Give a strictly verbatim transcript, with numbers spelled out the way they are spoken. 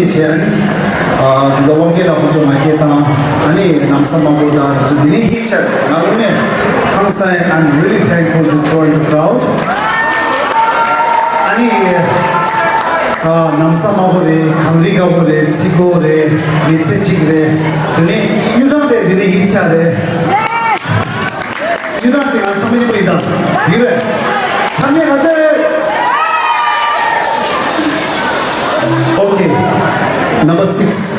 བྱས་ཨ་ནི། ཨ་དེ་འདྲ་དབང་སྐྱེས་ལགས་ཁོང་ཚོ་མ་སྐྱེས་དང་ཨ་ནི་ལམ་སང་མང་པོ་དང་ཚོ་འདི་ནས་ཧིཊ་ཆགས་ང་རང་ནས་ཧང་སང་། I'm really thankful to Toronto crowd. ཨ་ནི། ཨ་ལམ་སང་མང་པོ་རེད། གངས་རི་དཀར་པོ་རེད། ཚི་གོ་རེད། མི་ཚེ་གཅིག་རེད། འདི་ནས་གཡུ་སྦྲང་དེ་འདི་ནས་ཧིཊ་ཆགས་རེད། ཡུལ་ནང་ཅིག་ང་ཚང་མ་ཡིན་པ་ཡིན་ད། འགྲིག་རེད། ཐ་སྙད་ག་ཚད་རེད། Okay. Number six.